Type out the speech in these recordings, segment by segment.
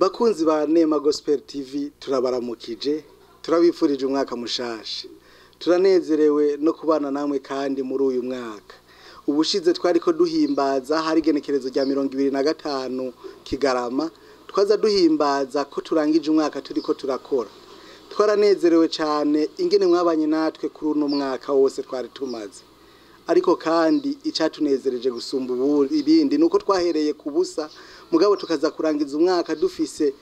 Bakunzi ba Nema Gospel TV, turabaramukije, turabifurije umwaka mushasha. Turanezerewe no kubana namwe kandi muri uyu mwaka. Ubushize twariko duhimbaza, hari igenekerezo rya 25 Kigarama, twaza duhimbaza ko turangije umwaka turiko turakora. Twaranezerewe cyane ingene mwabanye natwe kuri uno mwaka wose twari tumaze. Ariko kandi icyatunezereje gusumba ibindi nuko twahereye ku busa, mugabo tukaza kurangiza umwaka dufise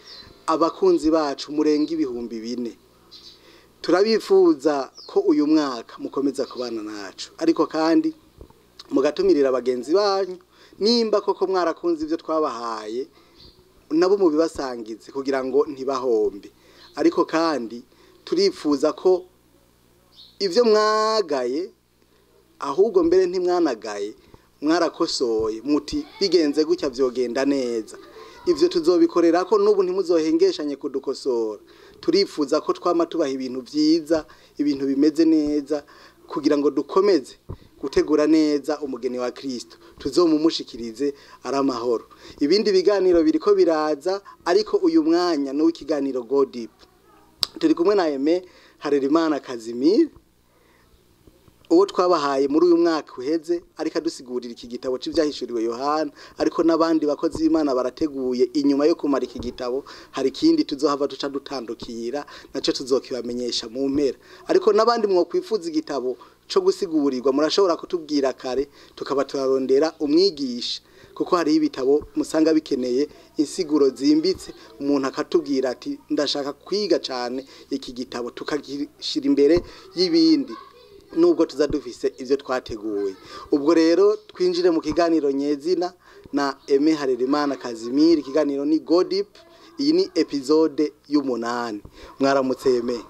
abakunzi bacu murenga 4000. Turabifuza ko uyu mwaka mukomeza kubana nacu, ariko kandi mugatumirira bagenzi banyu. Nimba koko mwarakunze ibyo twabahaye, nabo mubibasangize kugira ngo ntibahombe. Ariko kandi turifuza ko ibyo mwagaye, ahubwo mbere ntimwanagaye, mwarakosoye muti bigenze gutya vyogenda neza, ivyo tuzobikorera ko n'ubu ntimuzohengeshanye kudukosora. Turifuza ko twama tubaha ibintu vyiza, ibintu bimeze neza, kugira ngo dukomeze gutegura neza umugeni wa Kristo, tuzomumushikirize ari amahoro. Ibindi biganiro biriko biraza, ariko uyu mwanya ni uw'ikiganiro Go Deep. Turi kumwe na Aime Harerimana Kazimir, uwo twabahaye muri uyu mwaka uheze, ariko adusigurira iki gitabo c'ivyahishuriwe Yohana. Ariko n'abandi bakozi b'Imana barateguye, inyuma yo kumara iki gitabo hari ikindi tuzohava duca dutandukira, naco tuzokibamenyesha mu mpera. Ariko n'abandi mwokwifuza igitabo co gusigurirwa, murashobora kutubwira kare tukaba turarondera umwigisha, kuko hariho ibitabo musanga bikeneye insiguro zimbitse. Umuntu akatubwira ati ndashaka kwiga cane iki gitabo, tukagishira imbere y'ibindi nubwo tuza dufise ivyo twateguye. Ubwo rero twinjire mu kiganiro nyezina na Aime Harerimana Kazimir. Ikiganiro ni Go Deep, iyi ni episode y'umunani. Mwaramutse, Aime.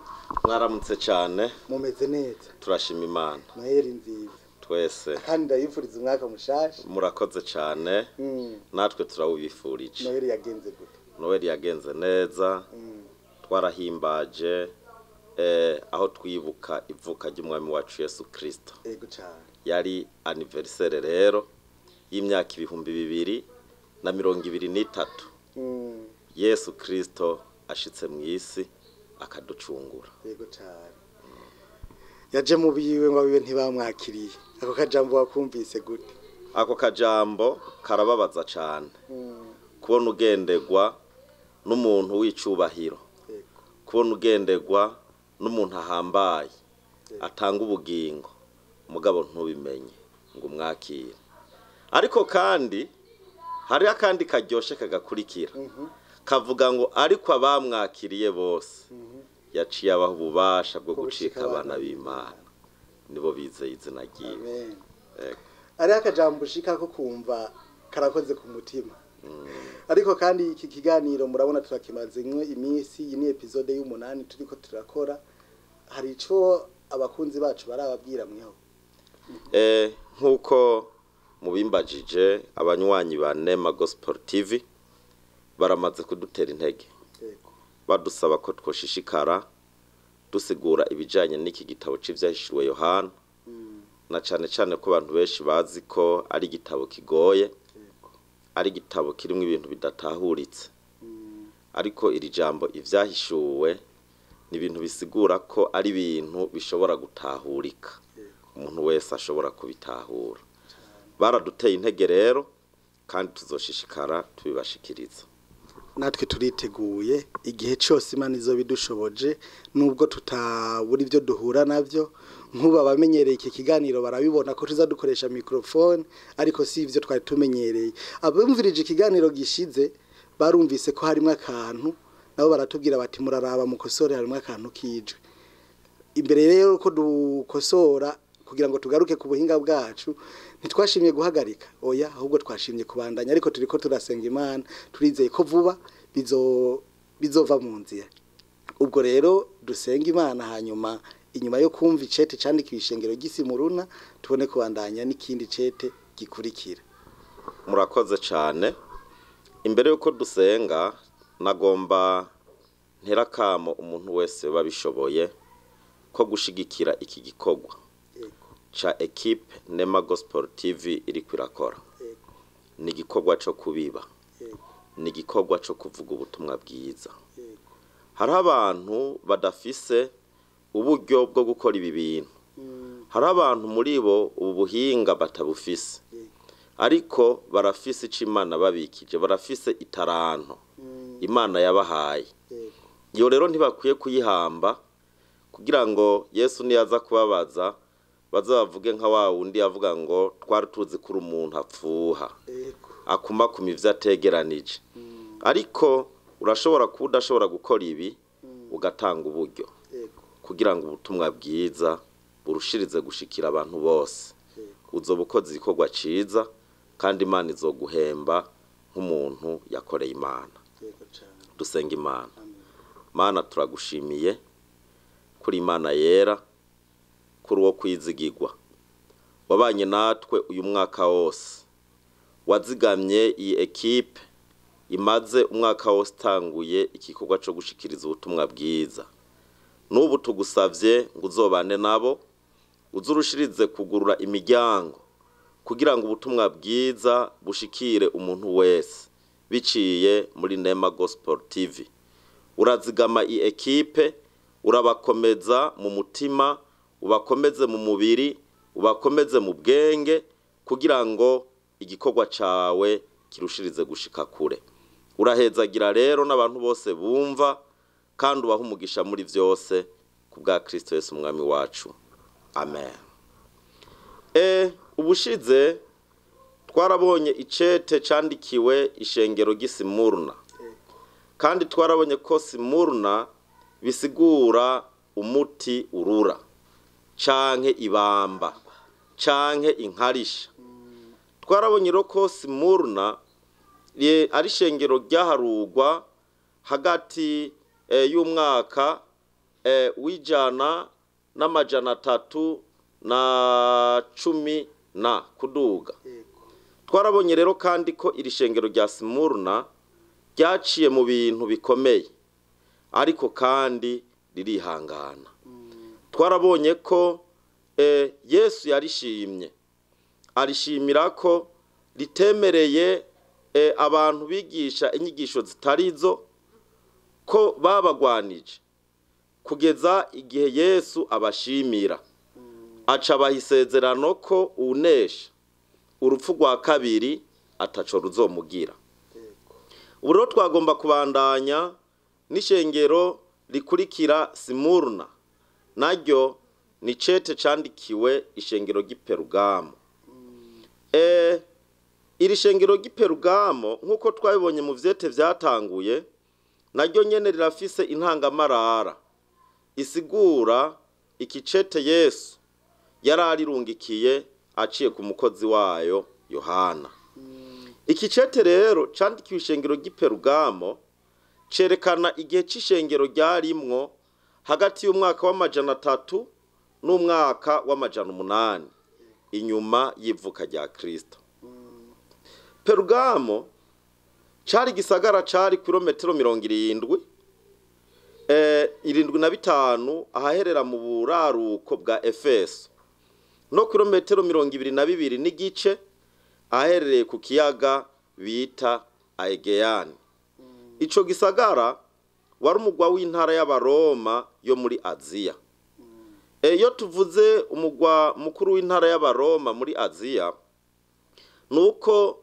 Mwaramutse cyane. Mumeze neza? Turashima Imana. Noheli nziza. Twese. Kandi ndabifuriza umwaka mushasha. Murakoze cyane. Natwe turawubifurije. Noheli yagenze gute? Noheli yagenze neza. Twarahimbaje aho twibuka ivuka ry'umwami wacu Yesu Kristo. Ego cyane. Yari anniversaire rero y'imyaka 2023 Yesu Kristo ashitse mu isi akaducungura. Yego cyane. Yaje mu biwe ngo abiwe ntibamwakiriye. Ako kajambo wakumvise gute? Ako kajambo karababaza cyane, kubona ugendegwa n'umuntu w'icubahiro, kubona ugendegwa n'umuntu ahambaye atanga ubugingo, mugabo ntubimenye ngo umwakire. Ariko kandi hariho akandi karyoshe kagakurikira, kavuga ngo ariko abamwakiriye bose yaciye abaha ububasha bwo gucika abana b'Imana, nibo bizeye izina ryiwe. Amen. Yego. Ariho akajambo ushika ko kumva karakoze ku mutima. Ariko kandi iki kiganiro murabona turakimazemwo iminsi, iyi ni episode y'umunani turiko turakora. Hari ico abakunzi bacu barababwira mweho? Nk'uko mubimbajije, abanywanyi ba Nema Gospel TV baramaze kudutera intege, badusaba ko twoshishikara dusigura ibijanye n'iki gitabo c'Ivyahishuriwe Yohana, na cane cane ko abantu benshi bazi ko ari igitabo kigoye, ari igitabo kirimwo ibintu bidatahuritse. Ariko iri jambo ivyahishuwe ni ibintu bisigura ko ari ibintu bishobora gutahurika, umuntu wese ashobora kubitahura. Baraduteye intege rero, kandi tuzoshishikara tubibashikiriza. Natwe turiteguye igihe cyose Imana izobidushoboje, nubwo tutabura ibyo duhura navyo. Nk'ubu abamenyereye iki kiganiro barabibona ko tuza dukoresha microphone, ariko si ivyo twari tumenyereye. Abumvirije ikiganiro gishize barumvise ko harimo akantu, nabo baratubwira bati muraraba mukosore, harimo akantu kijwe. Imbere rero ko dukosora kugira ngo tugaruke ku buhinga bwacu, ntitwashimye guhagarika, oya, ahubwo twashimye kubandanya. Ariko turiko turasenga Imana, turizeye ko vuba bizova mu nzira. Ubwo rero dusenga Imana, hanyuma inyuma yo kumva icete candikiwe ishengero ry'Isimuruna, tubone kubandanya n'ikindi cete gikurikira. Murakoze cyane. Imbere y'uko dusenga, nagomba ntera akamo umuntu wese babishoboye ko gushigikira iki gikorwa ca equipe Nema Gospel TV iriko irakora. Ni igikorwa co kubiba. Ni igikorwa cyo kuvuga ubutumwa bwiza. Hariho abantu badafise uburyo bwo gukora ibi bintu, hari abantu muri bo ubu buhinga batabufise, ariko barafise icyo Imana babikije, barafise itaranto Imana yabahaye. Iyo rero ntibakwiye kuyihamba, kugira ngo Yesu niyaza kubabaza baze bavuge nka wa wundi yavuga ngo twari tuzi ko uri umuntu apfuha akumakuma ivyo ategeranije. Ariko urashobora kuba udashobora gukora ibi, ugatanga uburyo kugira ngo ubutumwa bwiza burushirize gushikira abantu bose. Uzoba ukoze igikorwa ciza, kandi Imana izoguhemba nk'umuntu yakoreye Imana. Dusenga Imana. Mana, turagushimiye kuri Imana yera, kuri uwo kwizigirwa wabanye natwe uyu mwaka wose, wazigamye iyi ekipe imaze umwaka wose itanguye igikorwa cyo gushikiriza ubutumwa bwiza. N'ubu tugusavye ngo uzobane nabo, uzurushirize kugurura imiryango kugira ngo ubutumwa bwiza bushikire umuntu wese biciye muri Nema Gospel TV. Urazigama iyi ekipe, urabakomeza mu mutima, ubakomeze mu mubiri, ubakomeze mu bwenge, kugira ngo igikorwa cawe kirushirize gushika kure. Urahezagira rero n'abantu bose bumva, kandi ubaha umugisha muri vyose, ku bwa Kristo Yesu umwami wacu, amen. Ubushize twarabonye icete candikiwe ishengero ry'Isimuruna, kandi twarabonye ko Simuruna bisigura umuti urura, canke ibamba, canke inkarisha. Twarabonye rero ko Simuruna ari ishengero ryaharugwa hagati y'umwaka w'1310 na kuduga. Twarabonye rero kandi ko iri shengero rya Simuruna ryaciye mu bintu bikomeye, ariko kandi ririhangana. Twarabonye ko Yesu yarishimye, arishimira ko ritemereye abantu bigisha inyigisho zitarizo, ko babagwanije kugeza igihe Yesu abashimira, aca abaha isezerano ko unesha urupfu rwa kabiri ataco ruzomugira. Ubu rero twagomba kubandanya n'ishengero rikurikira Simuruna, naryo ni cete candikiwe ishengero ry'Iperugamo. Iri shengero ry'Iperugamo, nk'uko twabibonye mu vyete vyatanguye, naryo nyene rirafise intangamarara isigura ikicete Yesu yararirungikiye aciye ku mukozi wayo Yohana. Ikicete rero candikiwe ishengero ry'Iperugamo cerekana igihe c'ishengero ryarimwo hagati y'umwaka w'300 n'umwaka w'800 inyuma y'ivuka rya Kristo. Perugamo cari gisagara cari kilometero 75 ahaherera mu buraruko bwa Efeso, no kilometero 22 n'igice aherereye ku kiyaga bita Aegeyani. Ico gisagara wari umugwa w'intara y'Abaroma yo muri Aziya. Iyo tuvuze umugwa mukuru w'intara y'Abaroma muri Aziya, nuko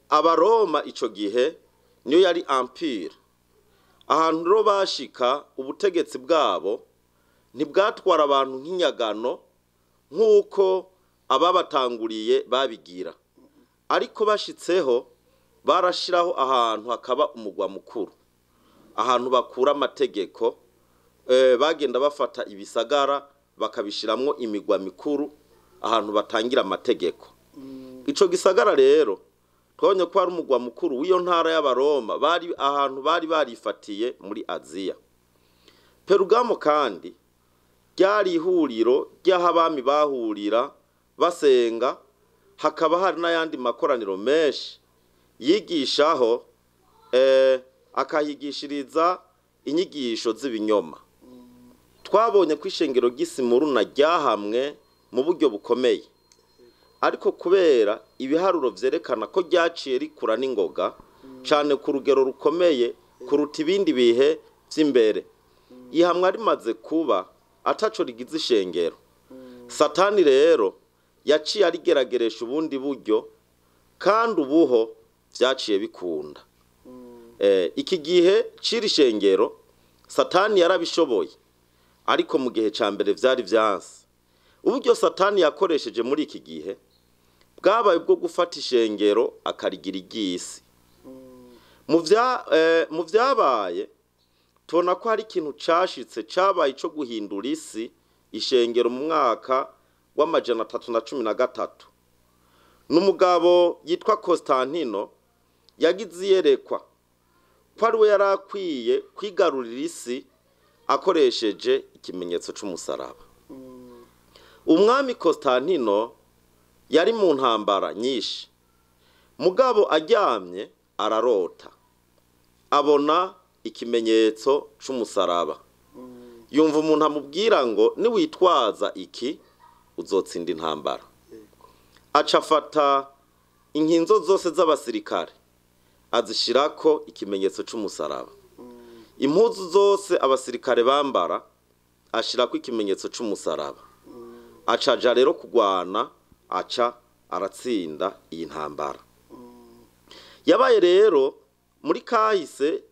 Abaroma ico gihe niyo yari empire. Ahantu rero bashika ubutegetsi bwabo ntibwatwara abantu nk'inyagano nk'uko ababatanguriye babigira, ariko bashitseho barashiraho ahantu hakaba umugwa mukuru, ahantu bakura amategeko. Bagenda bafata ibisagara bakabishiramwo imigwa mikuru, ahantu batangira amategeko. Ico gisagara rero twabonye ko ari umugwa mukuru w'iyo ntara y'Abaroma, bari ahantu bari barifatiye muri Aziya. Perugamo kandi ryari ihuriro ry'aho abami bahurira basenga, hakaba hari n'ayandi makoraniro menshi yigishaho, akahigishiriza inyigisho z'ibinyoma. Twabonye ko ishengero ry'Isimuruna ryahamwe mu buryo bukomeye, ariko kubera ibiharuro vyerekana ko ryaciye rikura n'ingoga, cyane ku rugero rukomeye kuruta ibindi bihe by'imbere. Ihamwa rimaze kuba ataco rigize ishengero, Satani rero yaciye arigerageresha ubundi buryo, kandi ubuho vyaciye bikunda. Iki gihe c'iri shengero Satani yarabishoboye, ariko mu gihe ca mbere vyari vyanse. Uburyo Satani yakoresheje muri iki gihe bwabaye bwo gufata ishengero akarigira iry'isi. Mu vyabaye tubona ko hari ikintu cashitse cabaye ico guhindura isi ishengero mu mwaka wa 313. N'umugabo yitwa Constantino yagize iyerekwa ko ari we yari akwiye kwigarurira isi akoresheje ikimenyetso c'umusaraba. Umwami Constantino yari mu ntambara nyinshi, mugabo aryamye ararota abona ikimenyetso c'umusaraba. Yumva umuntu amubwira ngo niwitwaza iki uzotsinda intambara. Aca afata inkinzo zose z'abasirikare azishirako ikimenyetso c'umusaraba. Impuzu zose abasirikare bambara ashirako ikimenyetso c'umusaraba. Acaja rero kugwana, aca aratsinda iyi ntambara. Yabaye rero muri kahise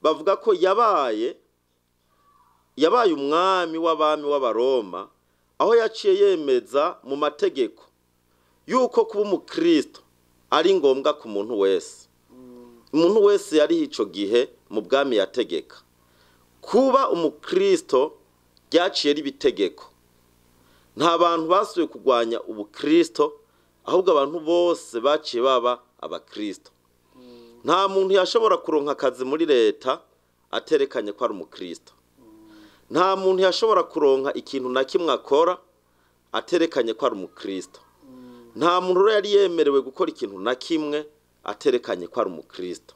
bavuga ko yabaye umwami w'abami w'Abaroma, aho yaciye yemeza mu mategeko yuko kuba umukristo ari ngombwa ku muntu wese. Umuntu wese yari ico gihe mu bwami yategeka kuba umukristo ryaciye ribitegeko. Nta bantu basuye kugwanya ubukristo, ahubwo abantu bose baciye baba abakristo. Nta muntu yashobora kuronka akazi muri leta aterekanye ko ari umukristo. Nta muntu yashobora kuronka ikintu na kimwe akora aterekanye ko ari umukristo. Nta muntu yari yemerewe gukora ikintu na kimwe aterekanye ko ari umukristo.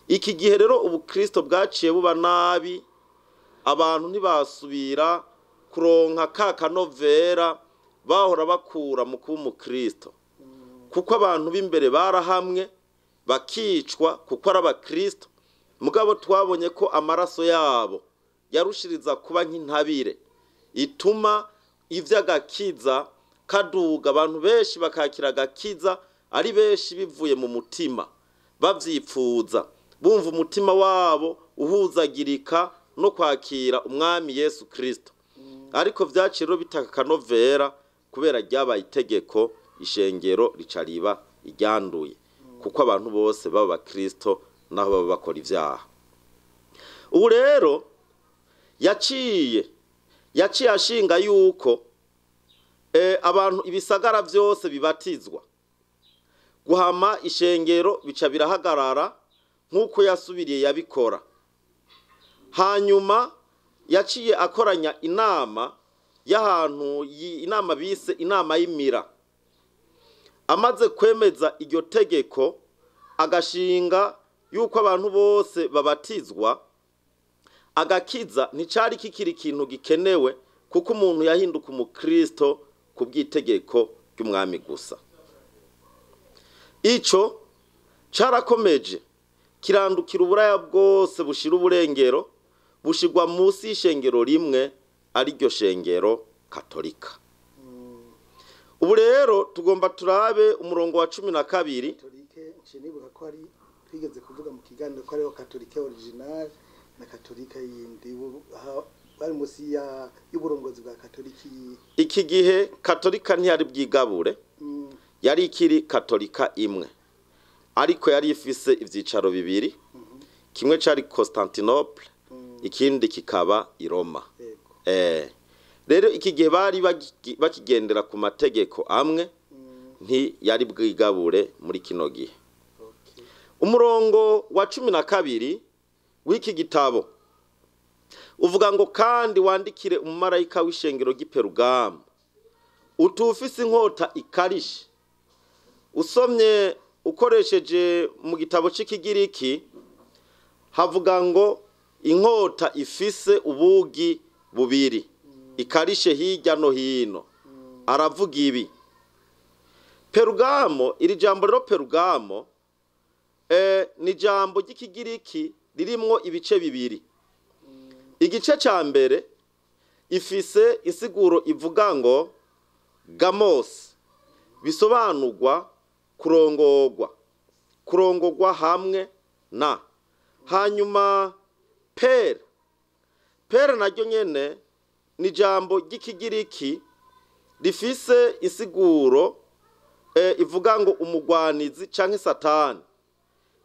Iki gihe rero ubukristo bwaciye buba nabi, abantu ntibasubira kuronka ka kanovera bahora bakura mu kuba umukristo, kuko abantu b'imbere barahamwe bakicwa kuko ari abakristo. Mugabo twabonye ko amaraso yabo yarushiriza kuba nk'intabire ituma ivy'agakiza kaduga, abantu benshi bakakira agakiza ari benshi bivuye mu mutima, bavyipfuza, bumva umutima wabo uhuzagirika no kwakira umwami Yesu Kristo. Ariko vyaciye rero bitaka kanovera kubera ryabaye itegeko, ishengero rica riba iryanduye, kuko abantu bose baba abakristo naho baba bakora ivyaha. Ubu rero yaciye ashinga yuko abantu ibisagara vyose bibatizwa, guhama ishengero bica birahagarara nk'uko yasubiriye yabikora. Hanyuma yaciye akoranya inama y'ahantu, inama bise inama y'imira. Amaze kwemeza iryo tegeko agashinga yuko abantu bose babatizwa, agakiza nticari kikiri ikintu gikenewe, kuko umuntu yahinduka umukristo ku bw'itegeko ry'umwami gusa. Ico carakomeje kirandukira uburaya bwose bushira uburengero, bushirwa munsi y'ishengero rimwe ariryo shengero katolika. Ubu rero tugomba turabe umurongo wa 12. Katolike nshinibuka ko ari twigeze kuvuga mu kiganiro ko ariho katolike original na katolika yindi bari munsi y'uburongozi bwa katoliki. Iki gihe katolika ntiyari bwigabure, yari ikiri katolika imwe, ariko yari ifise ivyicaro bibiri, kimwe cari Constantinople, ikindi kikaba i Roma. Rero iki gihe bari bakigendera ku mategeko amwe, ntiyari bwigabure muri kino gihe. Umurongo wa 12 w'iki gitabo uvuga ngo kandi wandikire umumarayika w'ishengero ry'i Perugamo utufise inkota ikarishe. Usomye ukoresheje mu gitabo c'ikigiriki havuga ngo inkota ifise ubugi bubiri ikarishe hirya no hino. Aravuga ibi Perugamo, iri jambo rero Perugamo Ni ijambo ry'ikigiriki ririmwo ibice bibiri. Igice cya mbere ifise insiguro ivuga ngo gamos, bisobanurwa kurongorwa, kurongorwa hamwe na. Hanyuma pere, pere naryo nyene ni ijambo ry'ikigiriki rifise insiguro ivuga ngo umugwanizi canke Satani.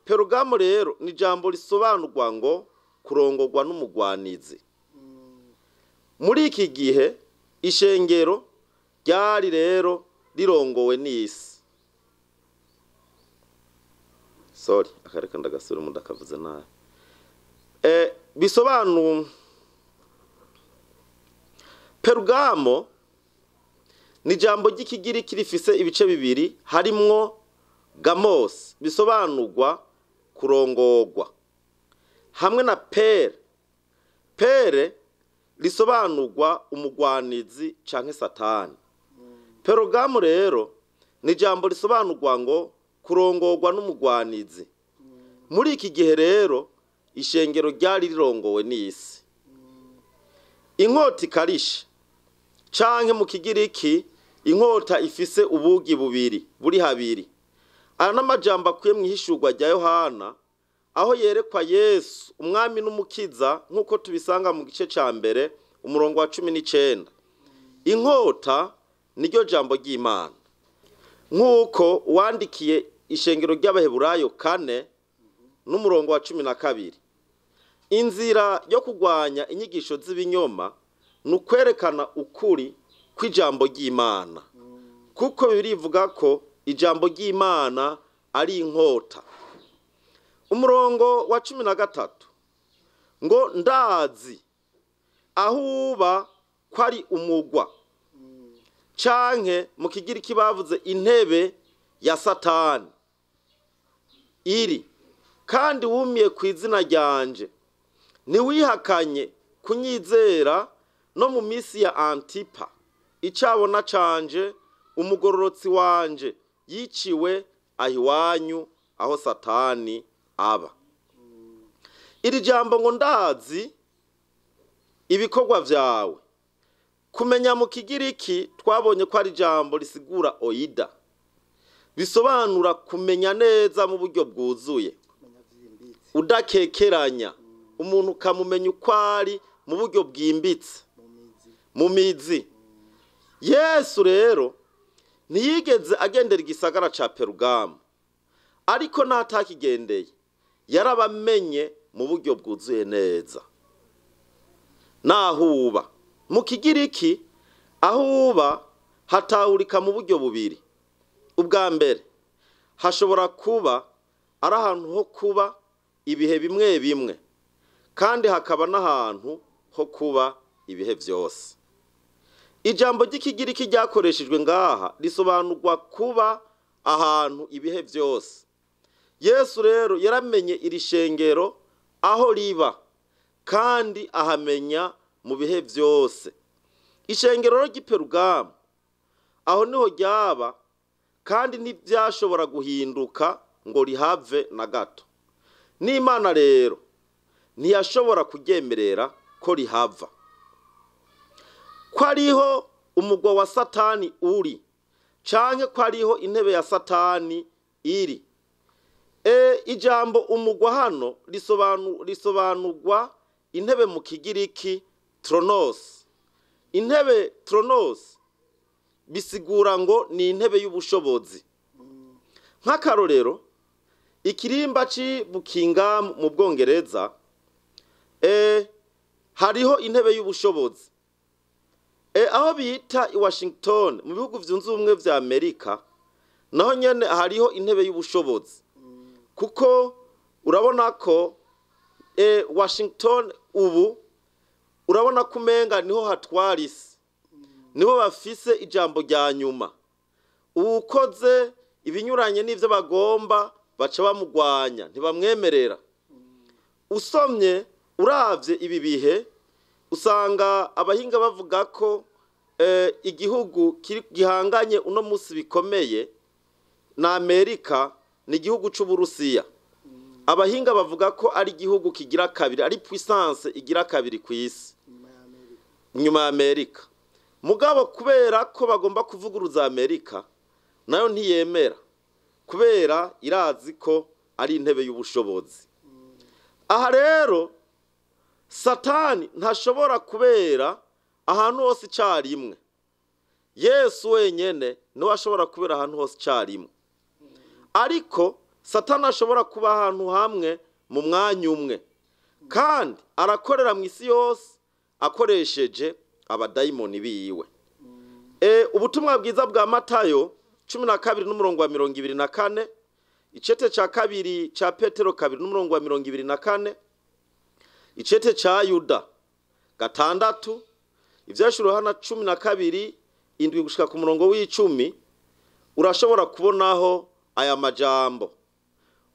Perugamo rero ni ijambo risobanurwa ngo kurongorwa n'umugwanizi. Muri iki gihe ishengero ryari rero rirongowe n'isi. Sorry, akareka ndagasubira mu ndakavuze nabi. Bisobanura Perugamo ni ijambo ry'ikigiriki rifise ibice bibiri, harimwo gamos bisobanurwa kurongorwa, hamwe na pere. Pere risobanurwa umugwanizi canke Satani. Perugamo rero ni ijambo risobanurwa ngo kurongorwa n'umugwanizi. Muri iki gihe rero ishengero ryari rirongowe n'isi. Inkota ikarishe canke mu kigiriki inkota ifise ubugi bubiri buri habiri. Aya n'amajambo akuye mu ihishurwa rya Yohana, aho yerekwa Yesu umwami n'umukiza, nk'uko tubisanga mu gice ca mbere umurongo wa 19. Inkota niryo jambo ry'Imana, nk'uko uwandikiye ishengero ry'Abaheburayo 4 n'umurongo wa 12. Inzira yo kugwanya inyigisho z'ibinyoma ni ukwerekana ukuri kw'ijambo ry'Imana, kuko Bibiliya ivuga ko ijambo ry'Imana ari inkota. Umurongo wa 13 ngo ndazi aho uba ko ari umugwa, canke mu kigiriki bavuze intebe ya Satani iri, kandi wumiye ku izina ryanje, ntiwihakanye kunyizera no mu misi ya Antipa, icabona canje umugororotsi wanje yiciwe ahiwanyu aho Satani aba. Iri jambo ngo ndazi ibikorwa vyawe, kumenya mu kigiriki twabonye ko ari jambo risigura oida, bisobanura kumenya neza mu buryo bwuzuye, udakekeranya, umuntu ukamumenya uko ari mu buryo bwimbitse, mu mizi. Yesu rero ntiyigeze agendera igisagara ca Perugamo, ariko n'atakigendeye yarabamenye mu buryo bwuzuye neza. Naho uba mu kigiriki aho uba hatahurika mu buryo bubiri. Ubwa mbere hashobora kuba ari ahantu ho kuba ibihe bimwe bimwe, kandi hakaba n'ahantu ho kuba ibihe vyose. Ijambo ry'ikigiriki ryakoreshejwe ngaha risobanurwa kuba ahantu ibihe vyose. Yesu rero yaramenye iri shengero aho riba, kandi ahamenya mu bihe vyose. Ishengero ry'i Perugamo aho niho ryaba, kandi ntivyashobora guhinduka ngo rihave na gato. N'Imana rero ntiyashobora kuryemerera ko rihava. Ko ariho umugwa wa Satani uri, canke ko ariho intebe ya Satani iri. Ijambo umugwa hano risobanurwa intebe mu kigiriki tronos. Intebe tronos bisigura ngo ni intebe y'ubushobozi. Nk'akarorero, ikirimba c'i Buckingham mu Bwongereza, hariho intebe y'ubushobozi. Aho bita i Washington mu bihugu vyunze ubumwe vya Amerika, naho nyene hariho intebe y'ubushobozi. Kuko urabona ko Washington ubu urabona ko umenga niho hatwara isi, nibo bafise ijambo rya nyuma. Uwukoze ibinyuranye n'ivyo bagomba baca bamugwanya, ntibamwemerera. Usomye uravye ibi bihe usanga abahinga bavuga ko igihugu gihanganye uno musi bikomeye na Amerika ni igihugu c'Uburusiya. Abahinga bavuga ko ari igihugu kigira kabiri, ari puissance igira kabiri ku isi nyuma ya Amerika. Mugabo kubera ko bagomba kuvuguruza Amerika, nayo ntiyemera, kubera irazi ko ari intebe y'ubushobozi. Aha rero Satani ntashobora kubera ahantu hose icyarimwe. Yesu wenyene niwe ashobora kubera ahantu hose icyarimwe, ariko Satani ashobora kuba ahantu hamwe mu mwanya umwe, kandi arakorera mu isi yose akoresheje abadayimoni biwe. Ubutumwa bwiza bwa Matayo 12 n'umurongo wa 24, icete ca kabiri ca Petero 2 n'umurongo wa 24, icete ca Yuda 6, ivyashura Yohana 12 7 gushika ku murongo w'icumi, urashobora kubonaho aya majambo.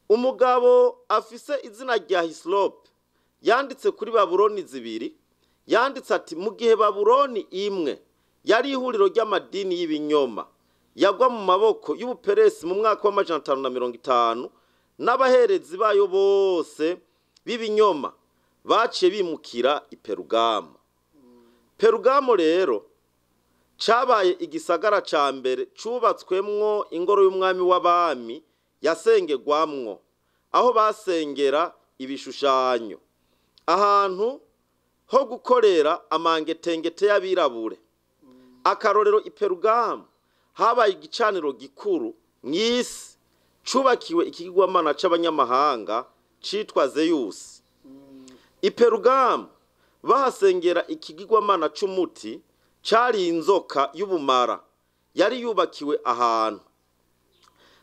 Umugabo afise izina rya Hislop yanditse kuri Babuloni zibiri, yanditse ati: mu gihe Babuloni imwe yari ihuriro ry'amadini y'ibinyoma yagwa mu maboko y'Ubuperesi mu mwaka wa 550, n'abaherezi bayo bose b'ibinyoma baciye bimukira i Perugamo. Perugamo rero cabaye igisagara ca mbere cubatswemwo ingoro y'umwami w'abami yasengerwamwo, aho basengera ibishushanyo, ahantu ho gukorera amangetengete y'abirabure. Akarorero, i Perugamo habaye igicaniro gikuru mw'isi cubakiwe ikigirwamana c'abanyamahanga citwa Zeyusi. I Perugamo bahasengera ikigirwamana c'umuti cari inzoka y'ubumara yari yubakiwe ahantu.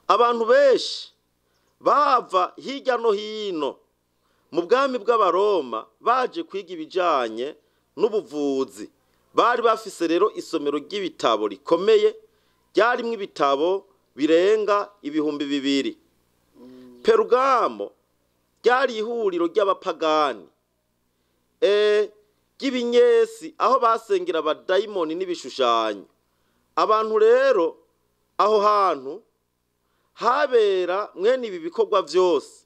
Abantu benshi bava hirya no hino mu bwami bw'Abaroma baje kwiga ibijanye n'ubuvuzi. Bari bafise rero isomero ry'ibitabo rikomeye ryarimwo ibitabo birenga 2000. Perugamo ryari ihuriro ry'abapagani ry'ibinyesi, aho basengera abadayimoni n'ibishushanyo. Abantu rero aho hantu habera mwene ibi bikorwa byose,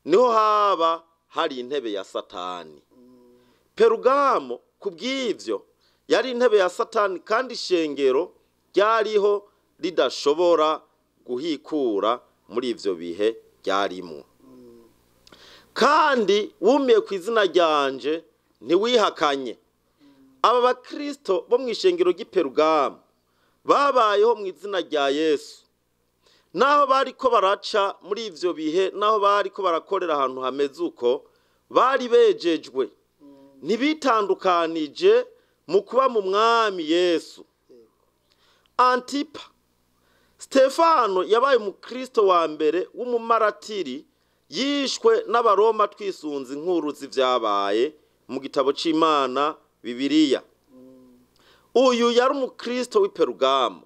niho haba hari intebe ya Satani. Perugamo kubw'ivyo yari intebe ya Satani, kandi ishengero ryariho ridashobora guhikura muri ivyo bihe ryarimwo. Kandi wumiye ku izina ryanje ntiwihakanye. Aba bakristo bo mu ishengero ry'i Perugamo babayeho mu izina rya Yesu, naho bariko baraca muri ivyo bihe, naho bariko barakorera ahantu hameze uko, bari bejejwe, ntibitandukanije mu kuba mu mwami Yesu. Antipa, Stefano yabaye umukristo wa mbere w'umumaratiri yishwe n'Abaroma, twisunze inkuru z'ivyabaye mu gitabo c'Imana Bibiliya. Uyu yari umukristo w'i Perugamo,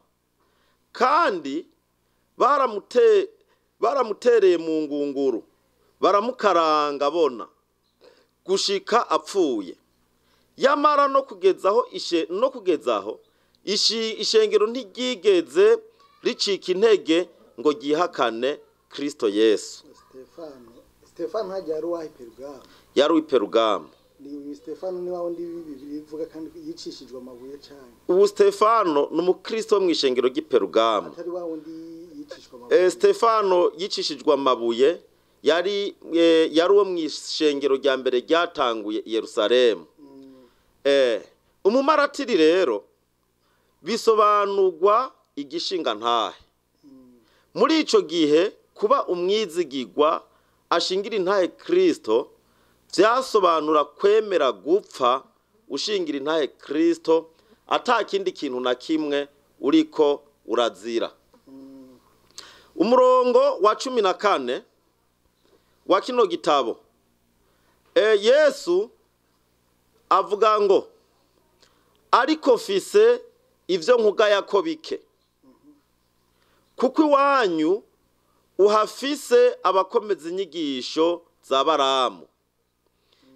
kandi baramutereye mu ngunguru, baramukaranga bona gushika apfuye. Yamara no kugezaho ishengero ntiryigeze ricika intege ngo ryihakane Kristo Yesu. Stefano hajya yari uwahe Perugamo? Yari uw'i Perugamo. Ni Stefano ni wa wundi bivuga kandi yicishijwe amabuye cyane? Ubu Stefano ni umukristo wo mu ishengero ry'i Perugamo. Atari wa wundi yicishwa amabuye? Stefano yicishijwe amabuye yari uwo mu ishengero rya mbere ryatanguye i Yerusalemu. Umumaratiri rero bisobanurwa igishinga ntahe. Muri ico gihe kuba umwizigirwa ashingira intahe Kristo vyasobanura kwemera gupfa ushingira intahe Kristo, ata kindi kintu na kimwe uriko urazira. Umurongo wa 14 wa kino gitabo, Yesu avuga ngo: ariko mfise ivyo nkugaya ko bike, kuko iwanyu uhafise abakomeza inyigisho za Baramu,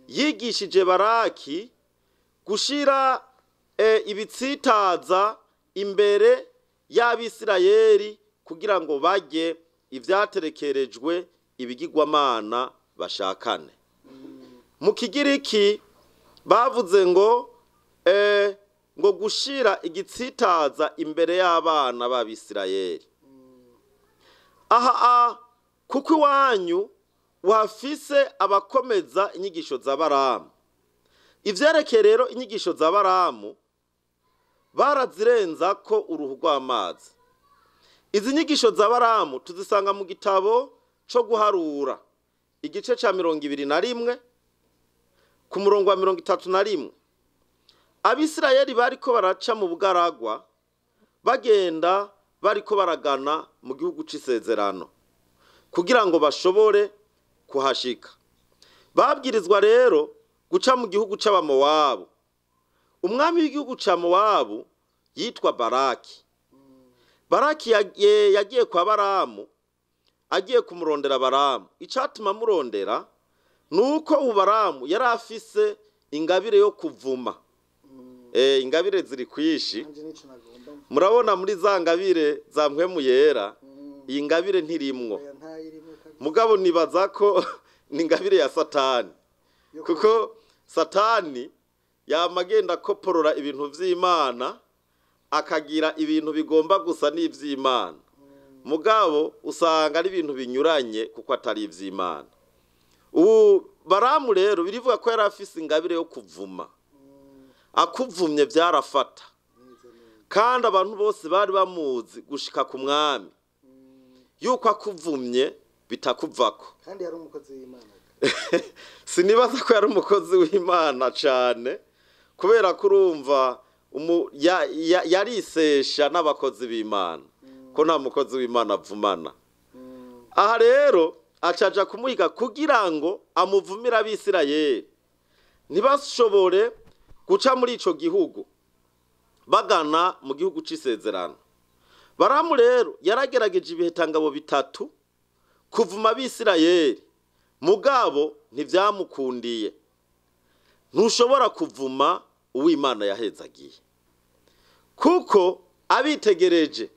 yigishije Baraki gushira ibitsitaza imbere y'Abisirayeli kugira ngo barye ivyaterekerejwe ibigirwamana bashakane. Mu Kigiriki bavuze ngo ngo gushira igitsitaza imbere y'abana b'Abisirayeli. Aha kuko iwanyu wafise abakomeza inyigisho za Baramu. Ivyerekeye rero inyigisho za Baramu barazirenza ko uruhu rw'amazi. Izi nyigisho za Baramu tuzisanga mu gitabo co guharura igice ca 21 ku murongo wa 31. Abisirayeli bariko baraca mu bugaragwa bagenda bariko baragana mu gihugu c'isezerano kugira ngo bashobore kuhashika. Babwirizwa rero guca mu gihugu c'Abamowabu. Umwami w'igihugu ca Mowabu yitwa Baraki. Baraki yagiye kwa Baramu agiye kumurondera Baramu. Icatuma amurondera nuko ubu Baramu yari afise ingabire yo kuvuma. Ingabire ziri kwishi. Nanje nico nagomba mvuga. Murabona muri za ngabire za mpwemu yera, iyi ngabire ntirimwo. Oya, ntayirimo kabisa. Mugabo nibaza ko ni ingabire ya Satani, Yo kuko Satani yama agenda akoporora ibintu vy'Imana, akagira ibintu bigomba gusa n'ivy'Imana. Mugabo usanga ari ibintu binyuranye kuko atari ivy'Imana. Ubu Baramu rero birivuga ko yari afise ingabire yo kuvuma. Akuvumye vyarafata. Neza neza. Kandi abantu bose bari bamuzi gushika ku mwami yuko akuvumye bitakuvako. Kandi yari umukozi w'Imana. Sinibaza ko yari umukozi w'Imana cane, kubera ko urumva yarisesha n'abakozi b'Imana, ko nta mukozi w'Imana avumana. Aha rero acaja kumuhiga kugira ngo amuvumire Abisirayeli ntibashobore guca muri ico gihugu bagana mu gihugu c'isezerano. Baramu rero yaragerageje ibihetangabo bitatu kuvuma Abisirayeli, mugabo ntivyamukundiye. Ntushobora kuvuma uw'Imana yahezagiye, kuko abitegereje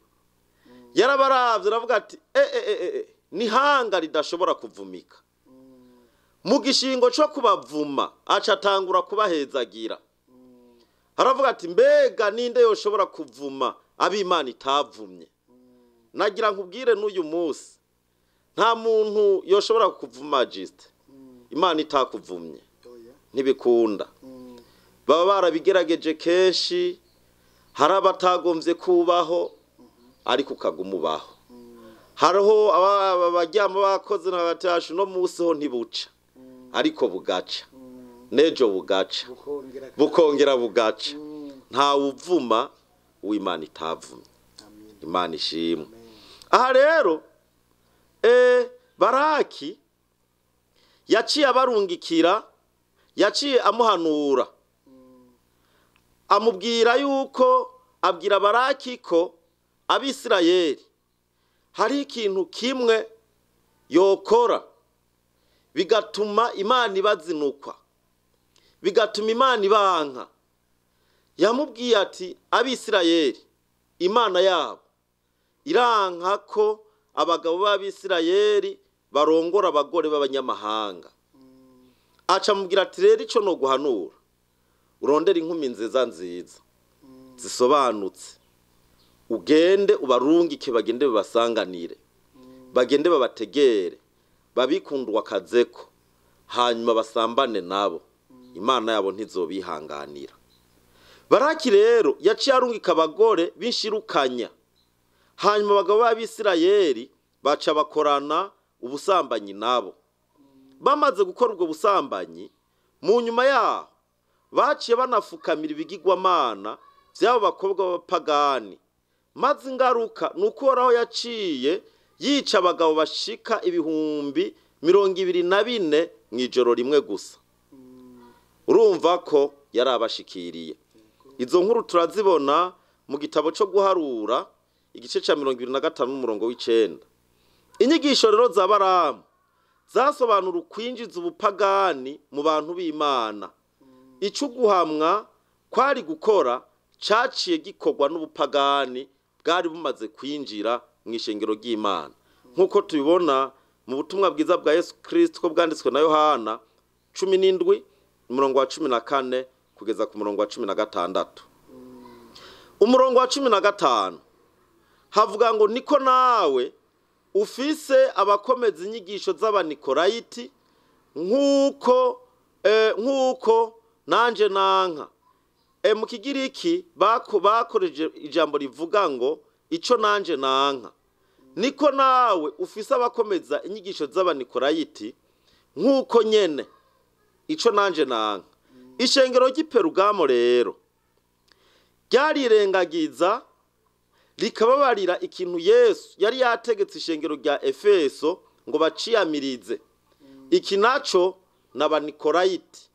yarabaravye aravuga ati nihanga ridashobora kuvumika. Mu gishingo co kubavuma aca atangura kubahezagira. Aravuga ati mbega ninde yoshobora kuvuma ab'Imana itavumye? Nagira nkubwire n'uyu munsi nta muntu yoshobora kuvuma juste Imana itakuvumye, Oya. ntibikunda. Baba barabigerageje kenshi, hari abatagomvye kubaho ariko ukaguma ubaho. Hariho abaryama bakoze n'abatashe uno munsi ho ntibuca, ariko bugaca, n'ejo bugaca, Bukongera kandi. bukongera bugaca. Nta wuvuma uw'Imana itavumye. Amen. Imana ishimwe. Aha rero Baraki yaciye abarungikira, yaciye amuhanura, amubwira yuko, abwira Baraki ko Abisirayeli hari ikintu kimwe yokora bigatuma Imana ibazinukwa, bigatuma Imana ibanka. Yamubwiye ati Abisirayeli Imana yabo iranka ko abagabo b'Abisirayeli barongora abagore b'abanyamahanga. Aca amubwira ati rero ico no guhanura, urondere inkumi nziza nziza zisobanutse, ugende ubarungike bagende babasanganire, bagende babategere, babikundwa akazeko, hanyuma basambane nabo, Imana yabo ntizobihanganira. Baraki rero yaciye arungika abagore b'inshirukanya, hanyuma abagabo b'Abisirayeli baca bakorana ubusambanyi nabo. Bamaze gukora ubwo busambanyi, mu nyuma yaho baciye banafukamira ibigirwamana vy'abo bakobwa b'abapagani. Maze ingaruka ni uko Uhoraho yaciye yica abagabo bashika 24,000 mw'ijoro rimwe gusa. Urumva ko yari abashikiriye. Izo nkuru turazibona mu gitabo co guharura igice ca 25 n'umurongo w'icenda. Inyigisho rero za Baramu zasobanura ukwinjiza ubupagani mu bantu b'Imana. Ico guhamwa kwari gukora caciye gikorwa n'ubupagani bwari bumaze kwinjira mu ishengero ry'Imana, nk'uko tubibona mu butumwa bwiza bwa Yesu Kristo ko bwanditswe na Yohana 17 umurongo wa 14 kugeza ku murongo wa 16. Umurongo wa 15 havuga ngo niko nawe ufise abakomeza inyigisho z'abanikorayiti nk'uko nanje nanka. Mu Kigiriki bakoreje ijambo rivuga ngo ico nanje nanka. Niko nawe ufise abakomeza inyigisho z'abanikorayiti nk'uko nyene ico nanje nanka. Ishengero ry'iPerugamo rero ryarirengagiza rikababarira ikintu Yesu yari yategetse ishengero rya Efeso ngo baciyamirize. Iki naco n'abanikorayiti.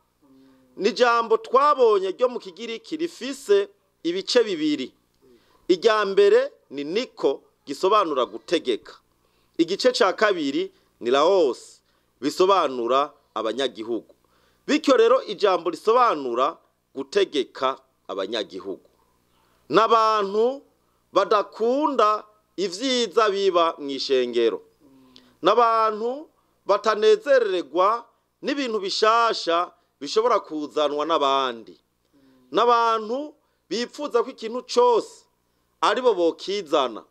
Ni jambo twabonye ryo mu Kigiriki rifise ibice bibiri. Irya mbere ni niko gisobanura gutegeka. Igice ca kabiri ni laos bisobanura abanyagihugu. Bityo rero ijambo risobanura gutegeka abanyagihugu. N'abantu badakunda ivyiza biba mw'ishengero. N'abantu batanezererwa n'ibintu bishasha bishobora kuzanwa n'abandi. N'abantu bipfuza ko ikintu cose aribo bokizana.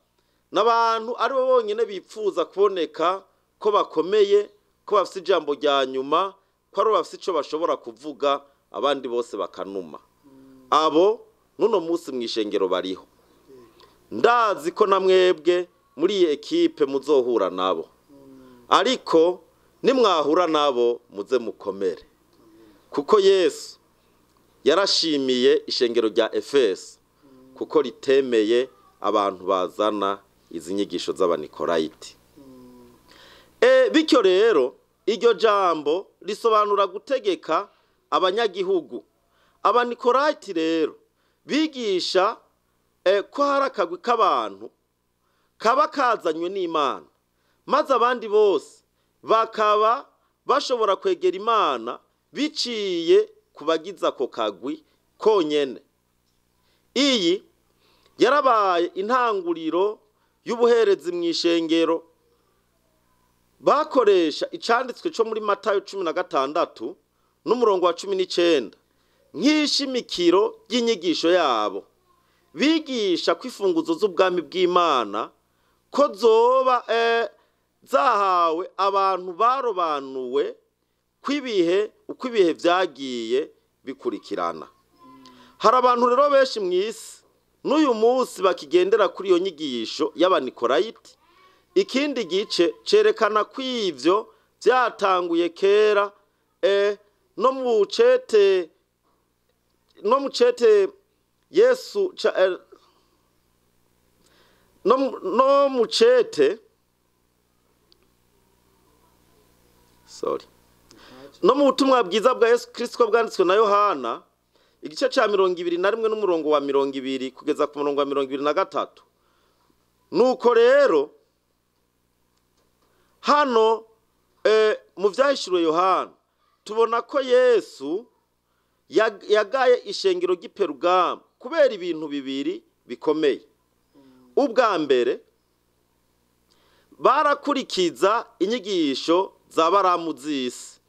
N'abantu aribo bonyene bipfuza kuboneka ko bakomeye, ko bafise ijambo rya nyuma, ko aribo bafise ico bashobora kuvuga abandi bose bakanuma. Abo nuno munsi mw'ishengero bariho. Ndazi ko namwebwe muri iyi ekipe muzohura nabo. Ariko nimwahura nabo muze mukomere. Kuko Yesu yarashimiye ishengero rya Efeso kuko ritemeye abantu bazana izi nyigisho z'abanikorayiti. Bityo rero iryo jambo risobanura gutegeka abanyagihugu. Abanikorayiti rero bigisha ko hari akagwi k'abantu kaba kazanywe n'Imana, maze abandi bose bakaba bashobora kwegera Imana biciye kubagiza ako kagwi konyene. Iyi yarabaye intanguriro y'ubuherezi mw'ishengero. Bakoresha icanditswe co muri Matayo 16 n'umurongo wa 19 nk'ishimikiro ry'inyigisho yabo. Bigisha ko imfunguzo z'ubwami bw'Imana ko zoba zahawe abantu barobanuwe kw'ibihe uko ibihe vyagiye bikurikirana. Hari abantu rero benshi mw'isi n'uyu munsi bakigendera kuri iyo nyigisho y'abanikorayiti. Ikindi gice cerekana ko ivyo vyatanguye kera no mu cete Yesu no mu cete sorry no mu butumwa bwiza bwa Yesu Kristo bwanditswe na Yohana igice ca 21 n'umurongo wa 20 kugeza ku murongo wa 23. Nuko rero hano mu vyahishuriwe Yohana tubona ko Yesu yagaye ishengero ry'iPerugamo kubera ibintu bibiri bikomeye. Ubwa mbere barakurikiza inyigisho za Baramu z'isi.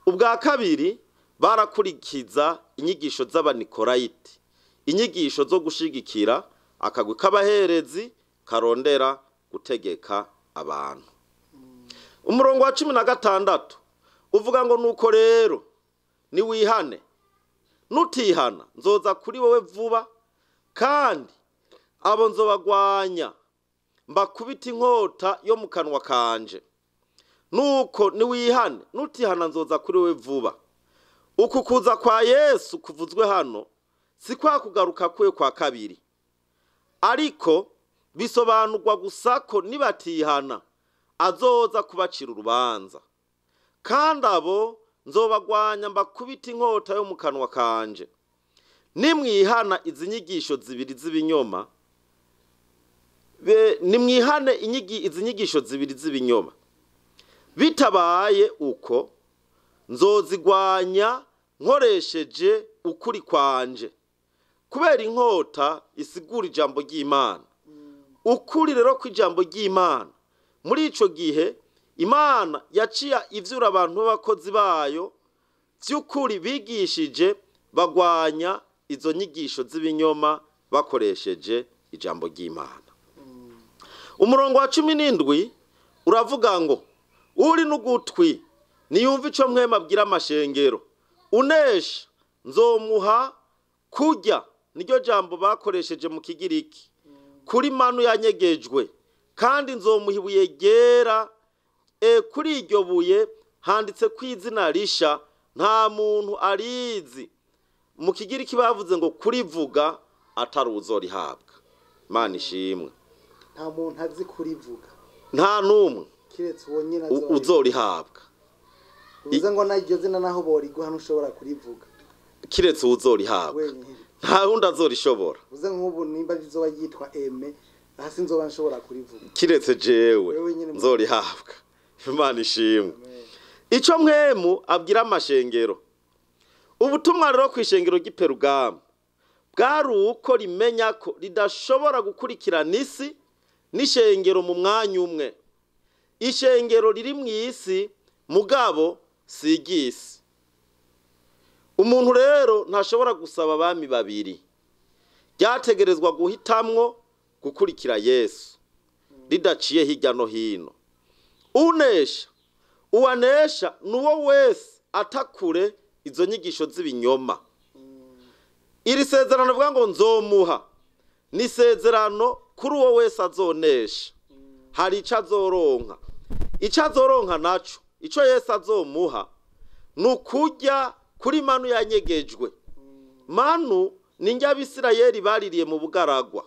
Ubwa kabiri barakurikiza inyigisho z'abanikorayiti, inyigisho zo gushigikira akagwi k'abaherezi karondera gutegeka abantu. Umurongo wa 16 uvuga ngo nuko rero niwihane, nutihana nzoza kuri wowe vuba, kandi abo nzobagwanya mbakubita inkota yo mu kanwa kanje. Nuko niwihane, nutihana nzoza kuri wowe vuba. Uku kuza kwa Yesu kuvuzwe hano si kwa kugaruka kwe kwa kabiri, ariko bisobanurwa gusa ko nibatihana azoza kubacira urubanza. Kandi abo nzobagwanya mbakubita inkota yo mu kanwa kanje. Nimwihana izi nyigisho zibiri z'ibinyoma, nimwihane izi nyigisho zibiri z'ibinyoma. Bitabaye uko nzozigwanya nkoresheje ukuri kwanje. Kubera inkota isigura ijambo ry'Imana. Ukuri rero kw'ijambo ry'Imana muri ico gihe Imana yaciye ivyura abantu b'abakozi bayo by'ukuri bigishije bagwanya izo nyigisho z'ibinyoma bakoresheje ijambo ry'Imana. Umurongo wa 17 uravuga ngo uri n'ugutwi niyumva ico mwema abwira amashengero, unesha nzomuha kurya, niryo jambo bakoresheje mu Kigiriki, kuri manu yanyegejwe, kandi nzomuha ibuye ryera. Kuri iryo buye handitse ko izina risha nta muntu arizi. Mu Kigiriki bavuze ngo kurivuga atari uzorihabwa. Imana ishimwe. Nta muntu azi kurivuga, nta n'umwe kiretse uwo nyine uzorihabwa. Bivuze ngo naryo zina naho boriguha ntushobora kurivuga, kiretse uzorihabwa, nta wundi azorishobora. Bivuze nk'ubu nimba rizoba yitwa Aime, hasi nzoba nshobora kurivuga, kiretse jewe nzorihabwa. Imana ishimwe. Ico mwemu abwira amashengero. Ubutumwa rero ku ishengero ry'Iperugamo bwari uko rimenya ko ridashobora gukurikirana isi n'ishengero mu mwanya umwe. Ishengero riri mu isi mugabo si iry'isi. Umuntu rero ntashobora gusaba abami babiri. Ryategerezwa guhitamwo gukurikira Yesu ridaciye hirya no hino. Unesha, uwanesha nuwo wese atakure izo nyigisho z'ibinyoma. Iri sezerano rivuga ngo nzomuha ni sezerano kuri uwo wese azonesha. Hari ico azoronka. Ico azoronka naco, ico Yesu azomuha nukurya kuri manu yanyegejwe. Manu ni njya Abisirayeli baririye mu bugaragwa.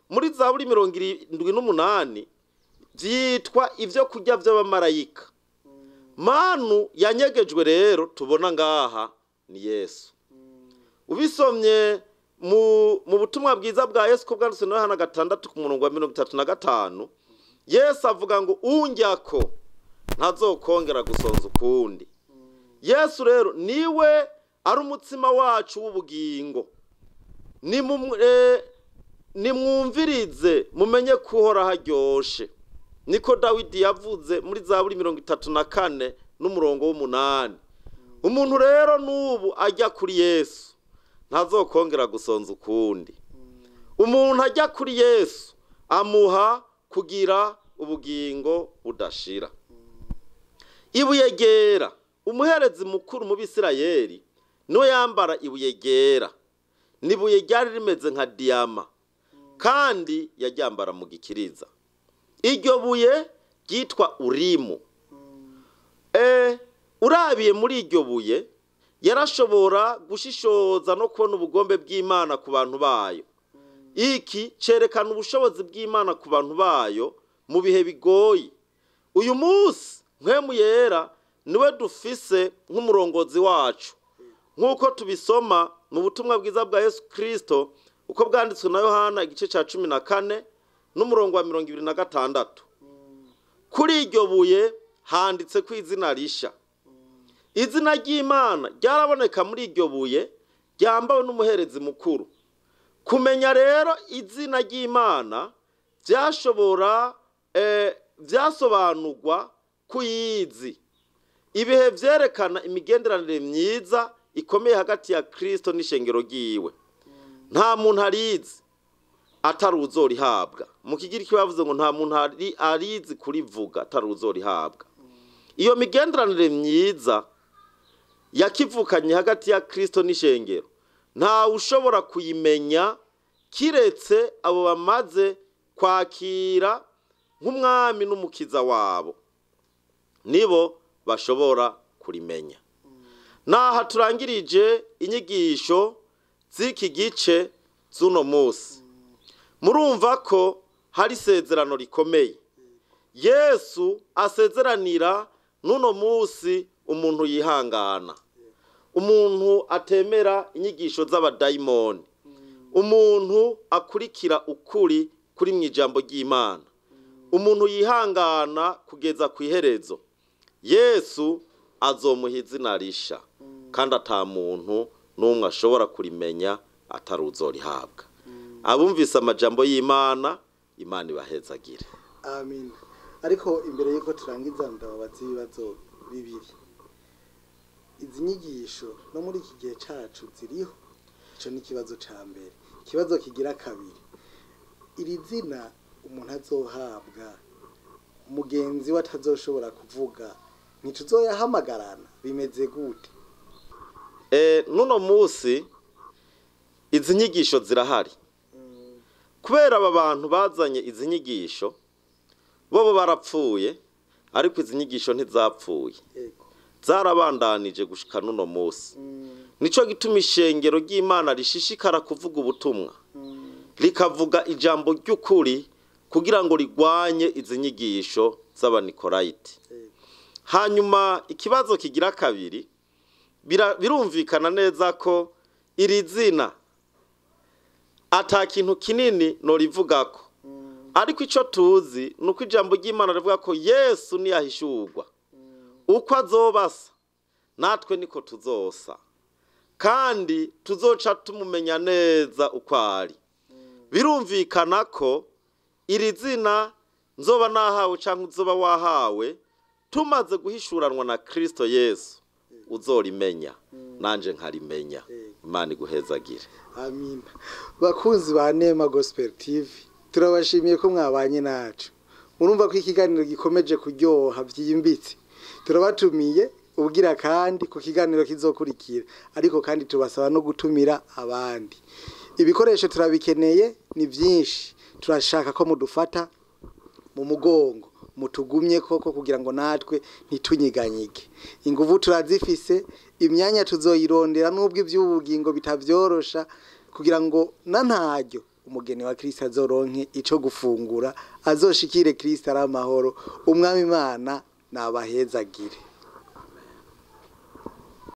Muri Zaburi 78 byitwa ivyo kurya vy'abamarayika. Manu yanyegejwe rero tubona ngaha ni Yesu. Ubisomye mu butumwa bwiza bwa Yesu ko bwanditswe na Yohana 6 ku murongo wa 35, Yesu avuga ngo unjyako ntazokongera gusonza ukundi. Yesu rero niwe ari umutsima wacu w'ubugingo. Nimwumvirize mumenye kuhora haryoshe. Niko Dawidi yavuze muri Zaburi 34 n'umurongo w'8. Umuntu rero nubu ajya kuri Yesu ntazokongera gusonza ukundi. Umuntu ajya kuri Yesu amuha kugira ubugingo budashira. Ibuye ryera, umuherezi mukuru mu Bisirayeli niwe yambara ibuye ryera. Nibuye ryari rimeze nka diyama, kandi yaryambara mu gikiriza. Iryo buye ryitwa Urimu. Urabiye muri iryo buye yarashobora gushishoza no kubona ubugombe bw'Imana ku bantu bayo. Iki cerekana ubushobozi bw'Imana ku bantu bayo mu bihe bigoye. Uyu munsi Mpwemu Yera niwe dufise nk'umurongozi wacu, nk'uko tubisoma mu butumwa bwiza bwa Yesu Kristo uko bwanditswe na Yohana igice ca 14 n'umurongo wa 26. Kuri iryo buye handitse ko izina risha. Izina ry'Imana ryaraboneka muri iryo buye ryambawe n'umuherezi mukuru. Kumenya rero izina ry'Imana byashobora byasobanurwa kuyizi. Ibihe vyerekana imigenderanire myiza ikomeye hagati ya Kristo n'ishengero ryiwe. Nta muntu arizi atari uzorihabwa. Mu Kigiriki bavuze ngo nta muntu arizi kurivuga atari uzorihabwa. Iyo migenderanire myiza yakivukanye hagati ya Kristo n'ishengero nta ushobora kuyimenya kiretse abo bamaze kwakira nk'umwami n'umukiza wabo, nibo bashobora kurimenya. Naha turangirije inyigisho z'iki gice z'uno munsi. Murumva ko hari isezerano rikomeye Yesu asezeranira n'uno munsi umuntu yihangana, umuntu atemera inyigisho z'abadayimoni, umuntu akurikira ukuri kuri mu ijambo ry'Imana, umuntu yihangana kugeza ku iherezo. Yesu azomuha izina risha, kandi ata muntu n'umwe ashobora kurimenya atari uzorihabwa. Abumvise amajambo y'Imana, Imana ibahezagire. Amen. Ariko imbere y'uko turangiza, ndababaza ibibazo bibiri. Izi nyigisho no muri iki gihe cacu ziriho? Ico ni ikibazo ca mbere. Ikibazo kigira kabiri, iri zina umuntu azohabwa mugenzi we atazoshobora kuvuga, ntituzoyahamagarana, bimeze gute? Nuno munsi izi nyigisho zirahari, kubera aba bantu bazanye izi nyigisho bobo barapfuye, ariko izi nyigisho ntizapfuye, zarabandanije gushika nuno munsi. Nico gituma ishengero ry'Imana rishishikara kuvuga ubutumwa, rikavuga ijambo ry'ukuri kugira ngo rigwanye izi nyigisho z'Abanikorayiti. Hanyuma ikibazo kigira kabiri, birumvikana neza ko iri zina ata kintu kinini norivugako, ariko ico tuzi ni uko ijambo ry'Imana rivuga ko Yesu niyahishurwa uko azobasa natwe niko tuzosa, kandi tuzoca tumumenya neza uko ari. Birumvikana ko iri zina nzoba nahawe cyangwa uzoba wahawe, tumaze guhishuranwa na Kristo Yesu, uzorimenya nanje nkarimenya. Imana iguhezagire. Amina. Bakunzi ba Nema Gospel TV, turabashimiye ko mwabanye nacu. Murumva ko ikiganiro gikomeje kuryoha byimbitse. Turabatumiye ubwira kandi ku kiganiro kizokurikira, ariko kandi tubasaba no gutumira abandi. Ibikoresho turabikeneye ni byinshi, turashaka ko mudufata mu mugongo, mutugumye koko kugira ngo natwe ntitunyiganyige. Inguvu turazifise, imyanya tuzoyirondera nubwo iby'ubugingo bitavyorosha, kugira ngo na ntaryo umugeni wa Kristo azoronke ico gufungura, azoshikire Kristo ari amahoro. Umwami Imana nabahezagire.